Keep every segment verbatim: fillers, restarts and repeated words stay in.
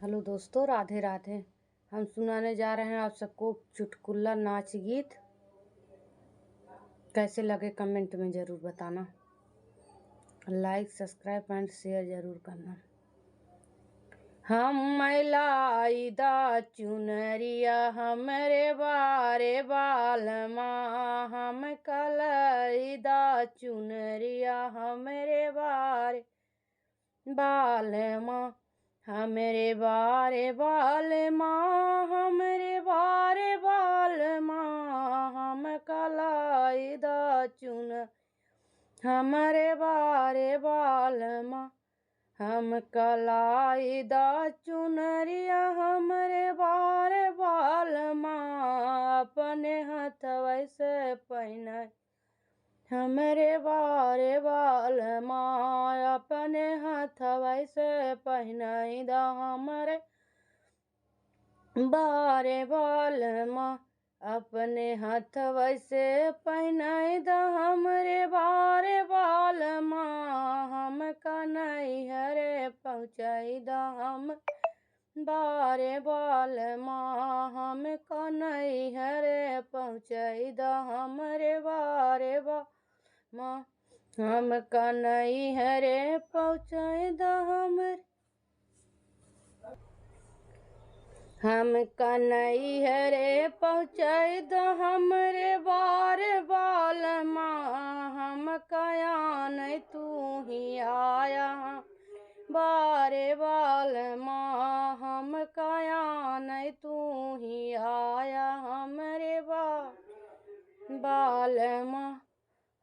हेलो दोस्तों, राधे राधे। हम सुनाने जा रहे हैं आप सबको चुटकुला नाच गीत। कैसे लगे comment में ज़रूर बताना। Like, subscribe and share ज़रूर करना। हम लाइदा चुनरिया हमरे बारे बालमा, हम कलाइदा चुनरिया हमरे बारे बालमा, हमरे बारे बालमा, हमरे बारे बालमा, हम कलाइदा चुन हमरे बारे बालमा, हम कलाइदा चुनरिया हमरे बारे बालमा, अपने हथवै से पहिनाई हमरे बारे बालमा, अपने हथवै से पहिनाइदा हमरे बारे बालमा, अपने हथवै से पहिनाइदा हमरे बारे बालमा, हमका नैहरे पहुँचाइदा हम बारे बालमा, हमका नैहरे पहुँचाइदा हमरे बारे बालमा, हमका नैहरे पहुँचाइदा हमरे हमका नैहरे पहुँचाइदा हमरे बारे बालमा, हमका आनै तू ही आया बारे बालमा, हमका आनै तू ही आया हमरे बा बालमा,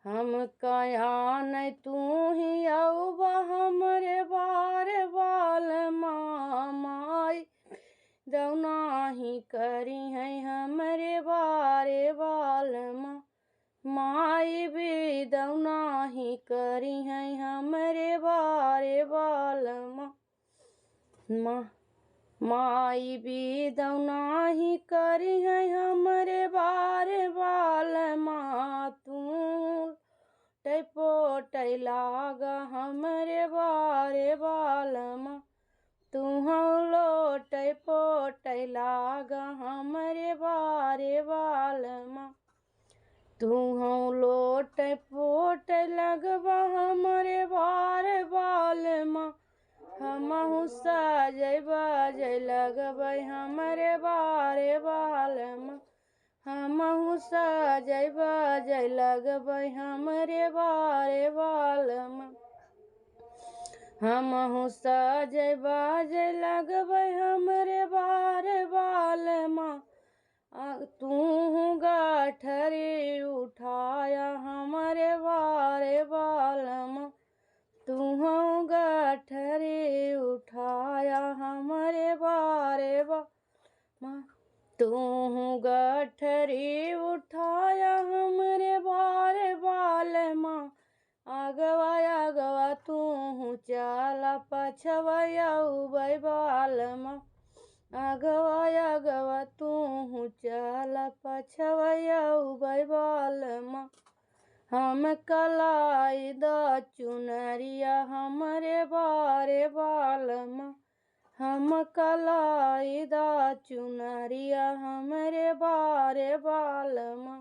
हमका आनै तू ही आउबा हमरे बारे बालमा, माई दौना ही करिहैं हमरे बारे बालमा, माई भी दौना ही करिहैं हमरे बारे बालमा, मा माई भी दौना ही करिहैं हमरे बारे बालमा, तू टै पोटै लागा हमरे बारे बालमा, तुहौं लोटै पोटै लागा हमरे बारे बालमा, तुहौं लोटै पोटै लगबा हमरे बारे बालमा, हमहूँ सजै बजै लगबै हमरे बारे बालमा, हमहूँ सजै बजै लगबै हमरे बारे बालमा, हमहूँ सजै बजै लगबै हमरे बारे बालमा, आ, तूहूँ गठरी उठाया हमरे बारे बालमा, तूहूँ गठरी उठाया हमरे बारे बालमा, तूहूँ गठरी उठाया हमरे बारे बालमा, अगवा अगवा तूहूँ चला पछवा अउबै बालमा, अगवा अगवा तूहूँ चला पछवा अउबै बालमा, हमका लाइदा चुनरिया हमरे बारे बालमा, हमका लाइदा चुनरिया हमरे बारे बालमा।